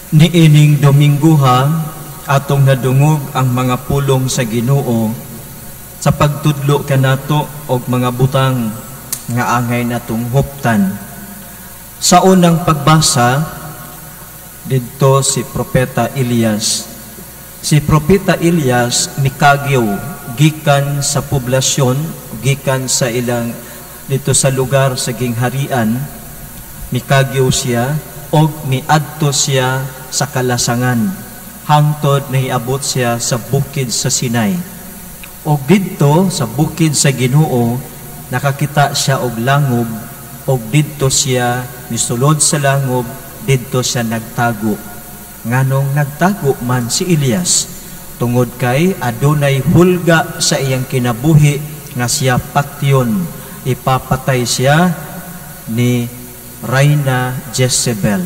Niining Domingguha, atong nadungog ang mga pulong sa Ginoo sa pagtudlo kanato og mga butang nga angay natong huptan. Sa unang pagbasa, didto si Propeta Elias. Si Propeta Elias mikagyaw gikan sa poblasyon, gikan sa ilang dito sa lugar sa gingharian, mikagyaw siya og miadto siya sa kalasangan hangtod nahiabot siya sa bukid sa Sinai. Og didto sa bukid sa Ginoo, nakakita siya og langob, og didto siya misulod sa langob, didto siya nagtago. Nganong nagtago man si Elias? Tungod kay adunay hulga sa iyang kinabuhi nga siya patyon, ipapatay siya ni Reyna Jezebel.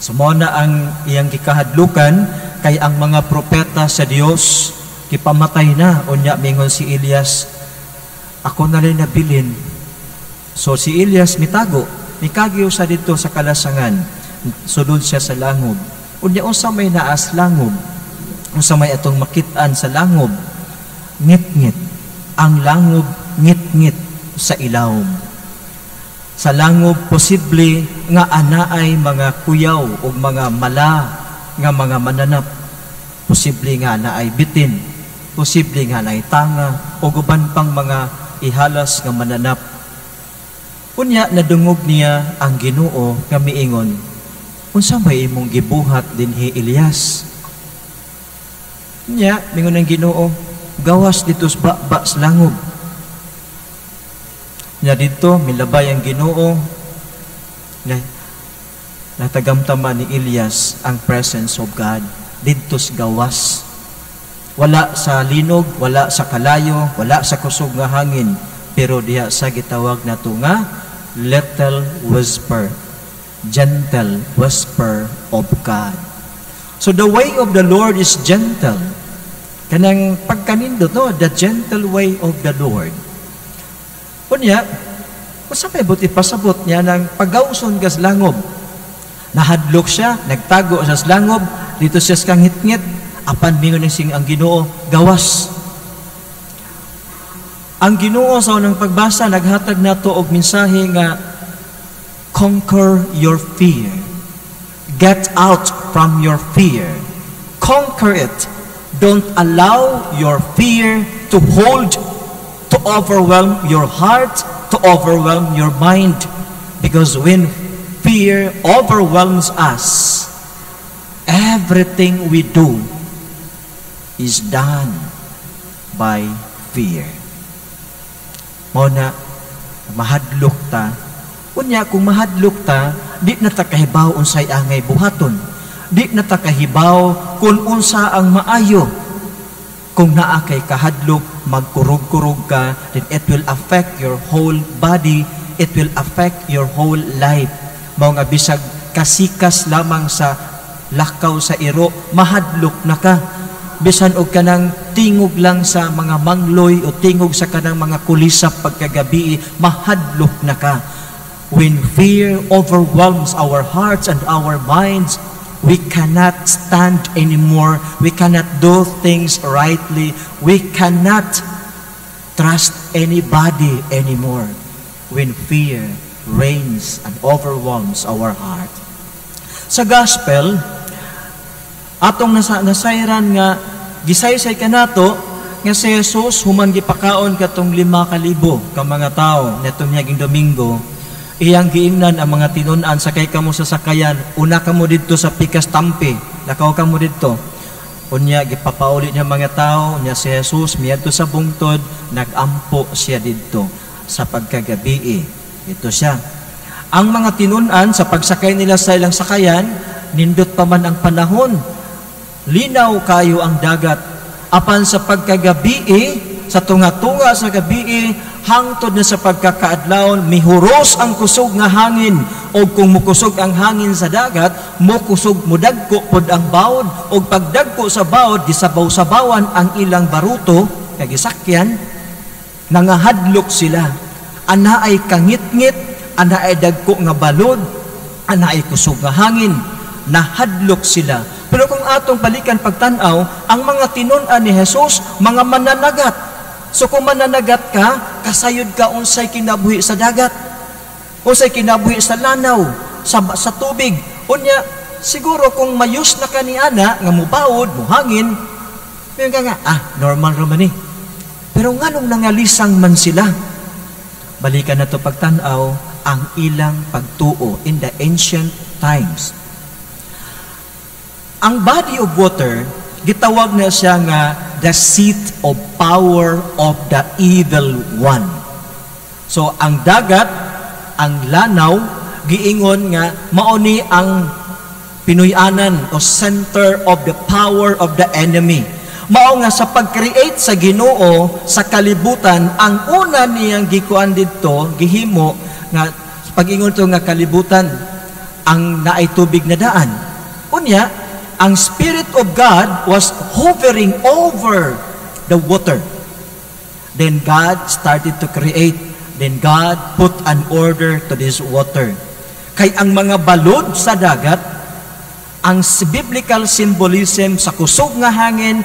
So mao na ang iyang gikahadlukan, kay ang mga propeta sa Dios gipamatay na. Unya mingon si Elias, "Ako na rin nabilin." So si Elias mitago, mikagyo sa didto sa kalasangan, sulod siya sa langob. Unya unsa may naa sa langob? Unsa may atong makit-an sa langob? Ngit-ngit. Ang langob, ngit-ngit sa ilawom. Sa langob, posible nga anaay mga kuyaw o mga mala nga mga mananap. Posible nga naay bitin, posible nga naay tanga o uban pang mga ihalas nga mananap. Unya nadungog niya ang Ginoo nga miingon, "Unsa may imong gibuhat dinhi, Elias?" Unya mingon ang Ginoo, "Gawas dito sa baba sa langob." Nya didto milabay ang Ginoo. Natagamtaman ni Elias ang presence of God didto sa gawas. Wala sa linog, wala sa kalayo, wala sa kusog nga hangin, pero diha sa gitawag nato nga little whisper, gentle whisper of God. So the way of the Lord is gentle. Kanang pagkanindot, no? The gentle way of the Lord. Unya, unsa may buot ipasabot niya ng paggawson ka sa langob? Nahadlok siya, nagtago siya sa langob, didto siya sa kangitngit, apan mingon sing ang Ginoo, "Gawas." Ang Ginoo sa unang pagbasa naghatag nato og mensahe nga conquer your fear. Get out from your fear. Conquer it. Don't allow your fear to hold, to overwhelm your heart, to overwhelm your mind. Because when fear overwhelms us, everything we do is done by fear. Mao na, mahadlok ta. Unya, kung mahadlok ta, di na ta kahibaw unsay angay buhaton. Di na ta kahibaw kung unsa ang maayo. Kung naa kay kahadlok, magkurog-kurog ka, then it will affect your whole body, it will affect your whole life. Mao nga bisag kasikas lamang sa lakaw sa iro, mahadlok na ka. Bisan og kanang tingog lang sa mga mangloy o tingog sa kanang mga kulisap pagkagabi, mahadlok na ka. When fear overwhelms our hearts and our minds, we cannot stand anymore. We cannot do things rightly. We cannot trust anybody anymore when fear reigns and overwhelms our heart. Sa gospel, atong nasayran nga gisaysay kanato nga si Jesus, human gipakaon katong 5,000 ka mga tawo netong miaging Domingo, iyang giingnan ang mga tinun-an, "Sakay kamo sa sakayan, una kamo didto sa pikas tampi, lakaw kamo didto." Unya gipapauli niya mga tao, unya si Jesus miadto sa bungtod, nagampo siya didto sa pagkagabii. Ito siya. Ang mga tinun-an, sa pagsakay nila sa ilang sakayan, nindot pa man ang panahon. Linaw kayo ang dagat. Apan sa pagkagabii, sa tunga-tunga sa gabii, hangtod na sa pagkakaadlawon, mihuros ang kusog nga hangin. O kung mukusog ang hangin sa dagat, mukusog, mudagko pod ang bawod. O pagdagko sa bawod, gisabaw-sabawan ang ilang baruto, kagisakyan, nangahadlok sila. Ana ay kangitngit, ana ay dagko nga balod, ana ay kusog nga hangin. Nahadlok sila. Pero kung atong balikan pagtan-aw, ang mga tinun-an ni Jesus, mga mananagat. So kung mananagat ka, kasayod ka unsay kinabuhi sa dagat, unsay kinabuhi sa lanaw, sa tubig. Unya, siguro kung mayos na ka niana, nga mubawod, muhangin, yun ka nga, normal ra man eh. Pero nganong nangalisang man sila? Balikan na to pagtan-aw ang ilang pagtuo in the ancient times. Ang body of water, gitawag na siya nga the seat of power of the evil one. So, ang dagat, ang lanaw, giingon nga mauni ang pinuy-anan o center of the power of the enemy. Mao nga sa pag-create sa Ginoo sa kalibutan, ang una niyang gikuan didto, gihimo nga pag-ingon to nga kalibutan, ang naay tubig na daan. Unya, ang Spirit of God was hovering over the water. Then God started to create. Then God put an order to this water. Kay ang mga balod sa dagat, ang biblical symbolism sa kusog nga hangin,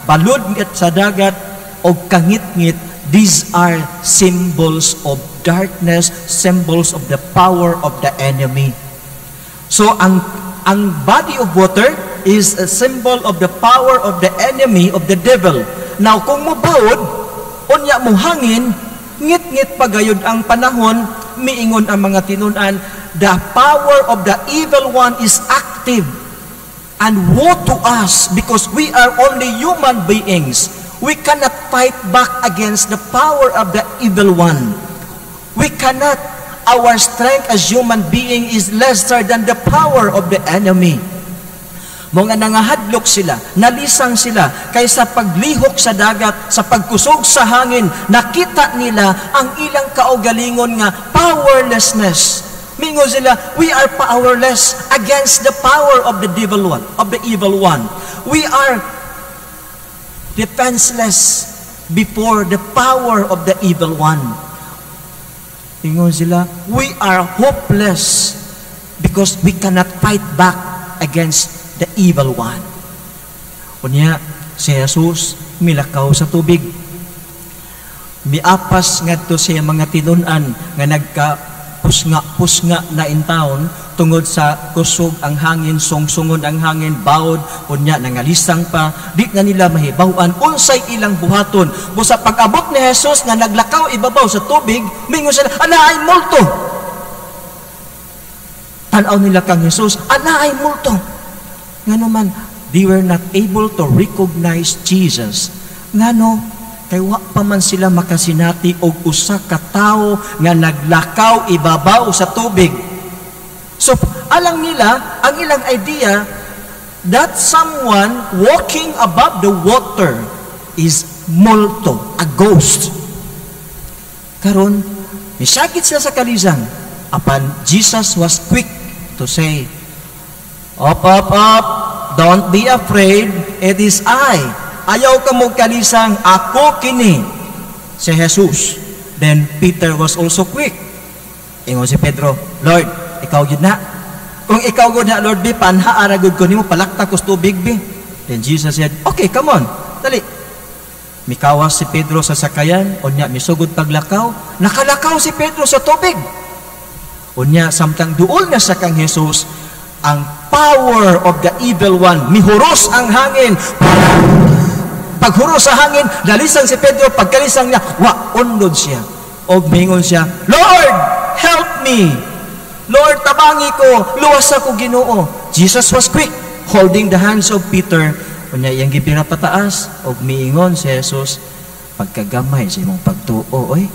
balod sa dagat, o kangitngit, these are symbols of darkness, symbols of the power of the enemy. So ang body of water is a symbol of the power of the enemy, of the devil. Now, kung mubawod, unya mo hangin, ngit-ngit pagayod ang panahon, miingon ang mga tinunan, the power of the evil one is active. And woe to us because we are only human beings. We cannot fight back against the power of the evil one. We cannot. Our strength as human being is lesser than the power of the enemy. Mga nangahadlok sila, nalisang sila, kaysa paglihok sa dagat, sa pagkusog sa hangin, nakita nila ang ilang kaugalingon nga powerlessness. Mingon sila, we are powerless against the power of the devil one, of the evil one. We are defenseless before the power of the evil one. Ingon sila, we are hopeless because we cannot fight back against the evil one. Unya, si Jesus milakaw sa tubig. Miapas ngadto siya mga tinun-an nga nagka pusnga-pusnga na in town tungod sa kusog ang hangin, sungsungon ang hangin, bawod, unya nangalisang pa, di na nila mahibaw-an unsay ilang buhaton. Busa pag-abot ni Jesus nga naglakaw ibabaw sa tubig, mingon sila, "Anaay multo." Tan-aw nila kang Jesus, "Anaay multo." Ngano man, they were not able to recognize Jesus. Ngano, kay wa pa man sila makasinati og usa ka tawo nga naglakaw ibabaw sa tubig. So, alang nila, ang ilang idea, that someone walking above the water is multo, a ghost. Karon, misakit sila sa kalisang. Apan Jesus was quick to say, "Up, up, up, don't be afraid, it is I. Ayaw ka mo kalisang, ako kini, si Jesus." Then Peter was also quick. Ingon si Pedro, "Lord, ikaw gyud na. Kung ikaw gyud na, Lord, bi, panhaa ra gud ko nimo, palakta ko sa tubig, bi." Then Jesus said, "Okay, come on, dali." Mikawas si Pedro sa sakayan, unya misugod paglakaw, nakalakaw si Pedro sa tubig. Unya, samtang duol na sa kang Jesus, ang power of the evil one, mihuros ang hangin. Paghuros sa hangin, nalisang si Pedro, pagkalisang niya, wa, unod siya. Og mingon siya, "Lord, help me! Lord, tabangi ko, luwas ako, Ginoo." Jesus was quick, holding the hands of Peter. Unya iyang gibira pataas, og miingon si Jesus, "Pagkagamay sa imong pagtuo, oy.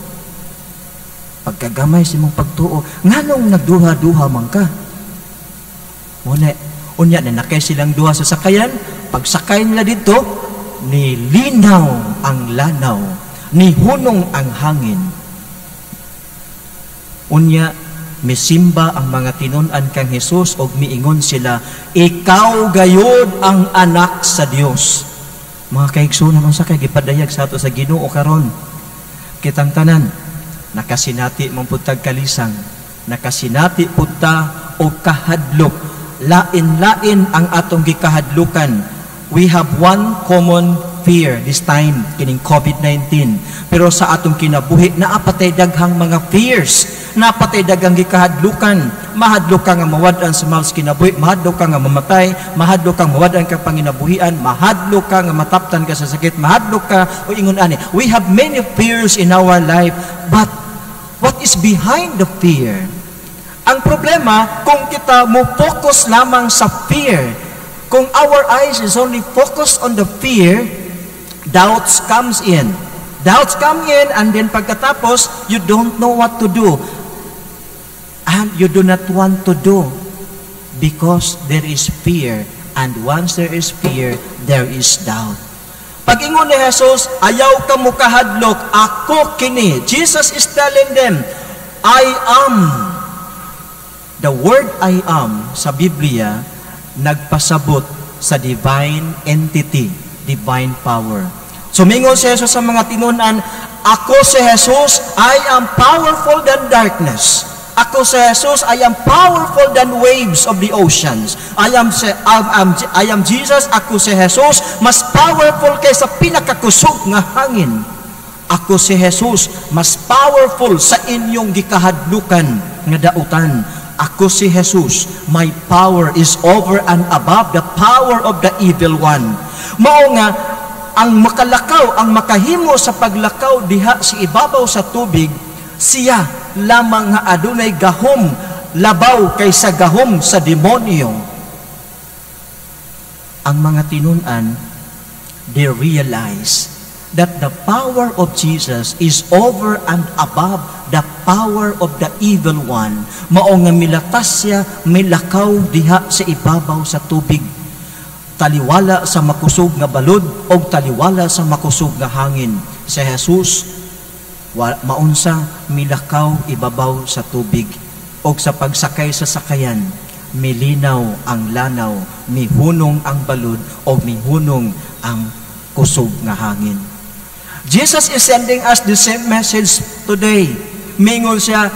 Pagkagamay sa imong pagtuo, nganong nagduha-duha man ka?" Unya, unya nanakay silang duha sa sakayan, pagsakay nila dito, nilinaw ang lanaw, nihunong ang hangin. Unya, misimba ang mga tinun-an kang Jesus og miingon sila, "Ikaw gayod ang anak sa Dios." Mga kaigsunan, unsa kay gipadayag sa ato sa Ginoo karon? Kitang tanan nakasinati man pud tag kalisang, nakasinati pud ta og kahadlok. Lain-lain ang atong gikahadlukan. We have one common fear this time, kining COVID-19. Pero sa atong kinabuhi, naa pa tay daghang mga fears, naa pa tay daghang gikahadlukan. Mahadlok ka nga mawad-an sa mahal sa kinabuhi, mahadlok ka nga mamatay, mahadlok ka mawad-an ka panginabuhian, mahadlok ka nga mataptan ka sa sakit, mahadlok ka o ingon ani. We have many fears in our life, but what is behind the fear? Ang problema, kung kita mo focus lamang sa fear, kung our eyes is only focused on the fear, doubts comes in. Doubts come in and then pagkatapos, you don't know what to do. And you do not want to do because there is fear. And once there is fear, there is doubt. Pag-ingon ni Jesus, "Ayaw ka mo kahadlok, ako kini." Jesus is telling them, "I am." The word "I am" sa Biblia nagpasabot sa divine entity, divine power. So mingon si Jesus sa mga tinunan, "Ako si Jesus, I am powerful than darkness. Ako si Jesus, I am powerful than waves of the oceans. I am Jesus, ako si Jesus, mas powerful kaysa pinakakusog nga hangin. Ako si Jesus, mas powerful sa inyong gikahadlukan nga dautan. Ako si Jesus, my power is over and above the power of the evil one." Mao nga, ang makalakaw, ang makahimo sa paglakaw diha sa ibabaw sa tubig, siya lamang nga adunay gahom labaw kaysa gahom sa demonyo. Ang mga tinun-an, they realize that the power of Jesus is over and above the power of the evil one. Mao nga milatas siya, milakaw diha sa ibabaw sa tubig. Taliwala sa makusog nga balod o taliwala sa makusog nga hangin. Si Jesus, maunsa, milakaw ibabaw sa tubig. O sa pagsakay sa sakayan, milinaw ang lanaw, mihunong ang balod o mihunong ang kusog nga hangin. Jesus is sending us the same message today. Mingon siya,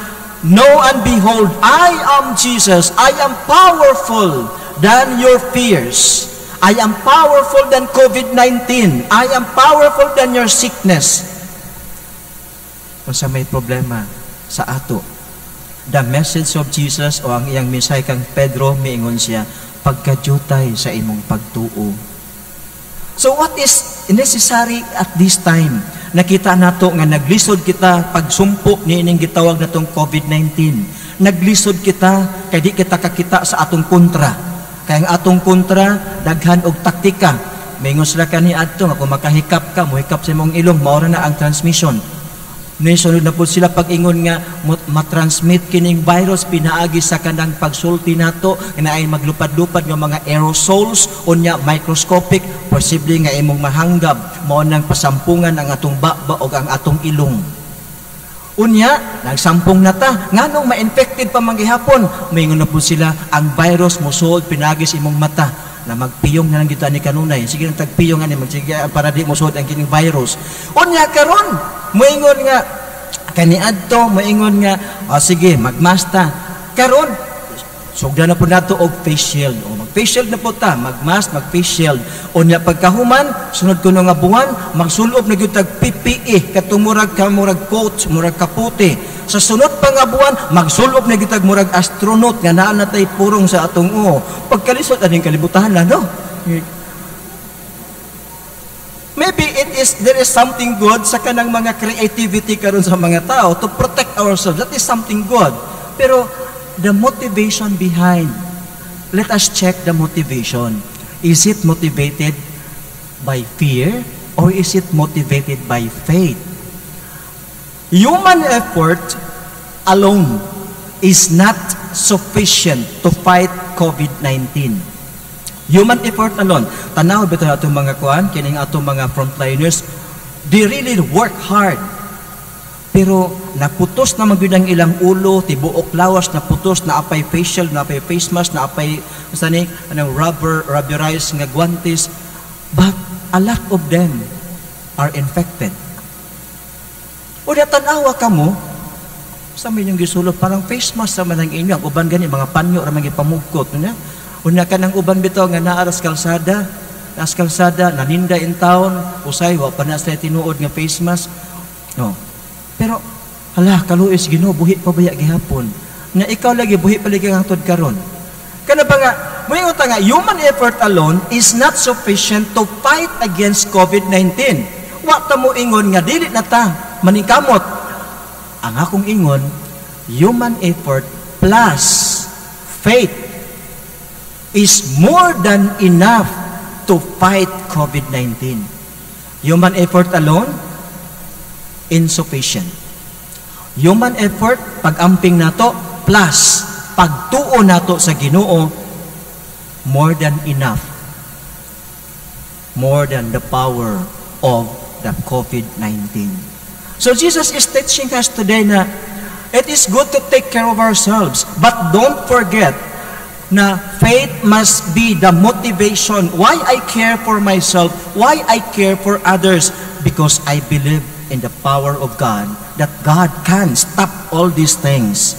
"Know and behold, I am Jesus. I am powerful than your fears. I am powerful than COVID-19. I am powerful than your sickness." Kung sa may problema sa ato, the message of Jesus o ang iyang mensahe kang Pedro, miingon siya, "Pagkadyutay sa imong pagtuo." So what is necessary at this time? Nakita nato nga naglisod kita pagsumpo ni ining gitawag natong COVID-19. Naglisod kita kay di kita kakita sa atong kontra. Kay ang atong kontra daghan og taktika. Mingon sila kani adto nga kung makahikap ka, mohikap sa imong ilong, mao na ang transmission. Ni sunod na po sila pag-ingon nga matransmit kining virus pinaagi sa kanang pagsulti nato nga ay maglupad-lupad nga mga aerosols, unya microscopic, posible nga imong mahanggab, mao nang pasampungan ang atong baba o ang atong ilong. Unya, nagsampung na ta, nganong ma-infected pa man gihapon? Moingon na po sila, ang virus mosuod pinaagi sa imong mata na magpiyong na lang dito ani kanunay. Sige nang tagpiyong ani magsige para di mosuod ang kining virus. Unya karon, moingon nga kaniadto, moingon nga, oh, sige, magmasta. Karon, sugdan na po nato og face shield. O mag face shield na po ta, mag-mask, mag face shield. Unya pagkahuman, sunod kuno nga buwan, magsulob na gyud tag PPE katong murag ka murag coat, murag kaputi. Sa sunod pa nga buwan, magsulob na gyud tag murag astronaut nga naa na tay purong sa atong uo. Pagkalisod aning kalibutan na, no? Maybe it is there is something good sa kanang mga creativity karon sa mga tao to protect ourselves. That is something good. Pero the motivation behind, let us check the motivation. Is it motivated by fear or is it motivated by faith? Human effort alone is not sufficient to fight COVID-19. Human effort alone. Tanaw bitaw atong mga kuan, kining atong mga frontliners, they really work hard. Pero naputos na magyud ang ilang ulo, tibuok lawas naputos, naa pay face shield, naa pay face mask, naa pay basta ni anong rubberized nga guantes. But a lot of them are infected. O tanawa ka mo, sa may inyong gisulod, parang face mask naman ang inyo. Ang uban gani, mga panyo, ra man gipamugkot. Nya? Unya kanang uban bitaw nga naa ra sa kalsada, nas kalsada, naninda in town, usay wa pa na sa tinuod nga face mask. No. Pero hala, kaluoy sa Ginoo, buhi pa baya gihapon? Na ikaw lagi, buhi pa lagi hangtod karon. Kana ba nga moingon ta nga human effort alone is not sufficient to fight against COVID-19. Wa ta mo ingon nga dili na ta maningkamot. Ang akong ingon, human effort plus faith is more than enough to fight COVID-19. Human effort alone, insufficient. Human effort, pag-amping nato, plus pagtuo nato sa Ginoo, more than enough. More than the power of the COVID-19. So Jesus is teaching us today na it is good to take care of ourselves, but don't forget na faith must be the motivation why I care for myself, why I care for others, because I believe in the power of God, that God can stop all these things.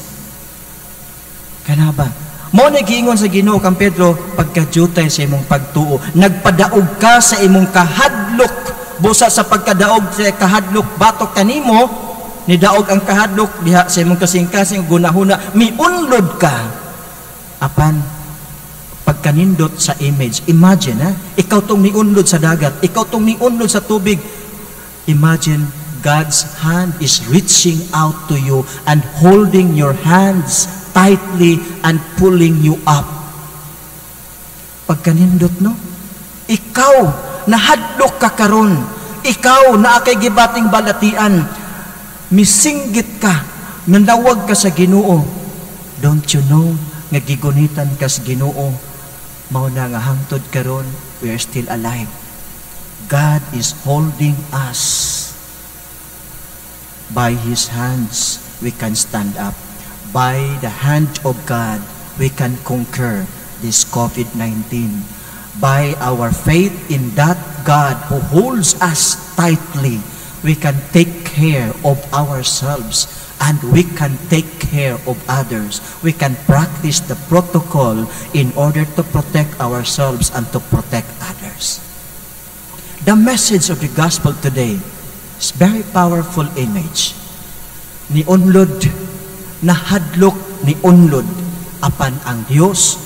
Kana ba? Mao na giingon sa Ginoo kang Pedro, "Pagkajutay sa imong pagtuo, nagpadaog ka sa imong kahadlok, busa sa pagkadaog sa kahadlok batok kanimo, nidaog ang kahadlok diha sa imong kasing-kasing gunahuna, miunlod ka." Apan pagkanindot sa image, imagine ha, ikaw tong niunlod sa dagat, ikaw tong niunlod sa tubig. Imagine God's hand is reaching out to you and holding your hands tightly and pulling you up. Pagkanindot, no? Ikaw, nahadlok ka karon. Ikaw, naa kay gibating balatian. Misinggit ka, nanawag ka sa Ginoo. Don't you know nga gigunitan ka sa Ginoo? Mao na nga hangtod karon, we are still alive. God is holding us. By His hands, we can stand up. By the hand of God, we can conquer this COVID-19. By our faith in that God who holds us tightly, we can take care of ourselves and we can take care of others. We can practice the protocol in order to protect ourselves and to protect others. The message of the gospel today is very powerful image. Ni unlod, nahadlok ni unlod, apan ang Dios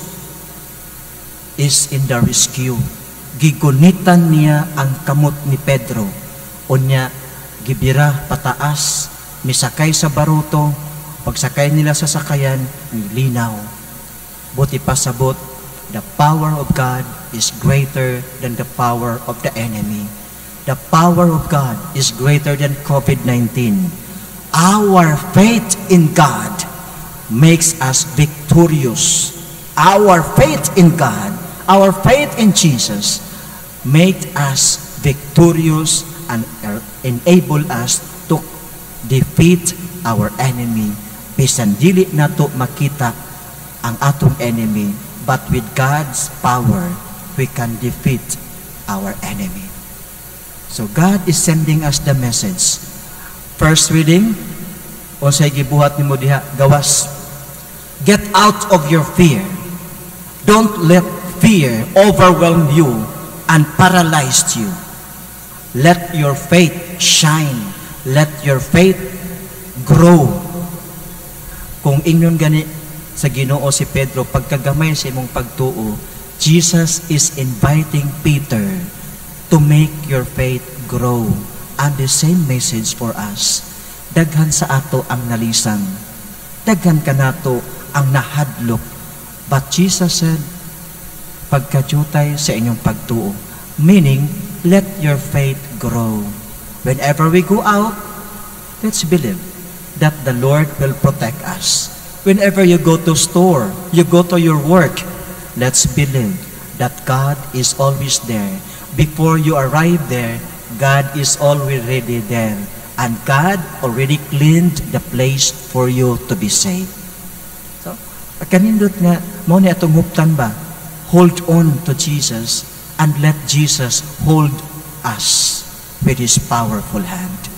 is in the rescue. Gigunitan niya ang kamot ni Pedro. Unya, gibira pataas, misakay sa baruto, pagsakay nila sa sakayan, nilinaw. Buot ipasabot, the power of God is greater than the power of the enemy. The power of God is greater than COVID-19. Our faith in God makes us victorious. Our faith in God, our faith in Jesus, make us victorious and enable us to defeat our enemy. Bisan dili nato makita ang atong enemy, but with God's power, we can defeat our enemy. So God is sending us the message. First reading, unsay gibuhat nimo diha gawas? Get out of your fear. Don't let fear overwhelm you and paralyze you. Let your faith shine. Let your faith grow. Kung ingnon gani sa Ginoo si Pedro, "Pagkagamay sa imong pagtuo," Jesus is inviting Peter to make your faith grow. And the same message for us. Daghan sa ato ang nalisang. Daghan kanato ang nahadlok. But Jesus said, "Pagkajutay sa inyong pagtuo." Meaning, let your faith grow. Whenever we go out, let's believe that the Lord will protect us. Whenever you go to store, you go to your work, let's believe that God is always there. Before you arrive there, God is already there. And God already cleaned the place for you to be safe. So, kanindot nga, mao ni atong huptan ba? Hold on to Jesus and let Jesus hold us with His powerful hand.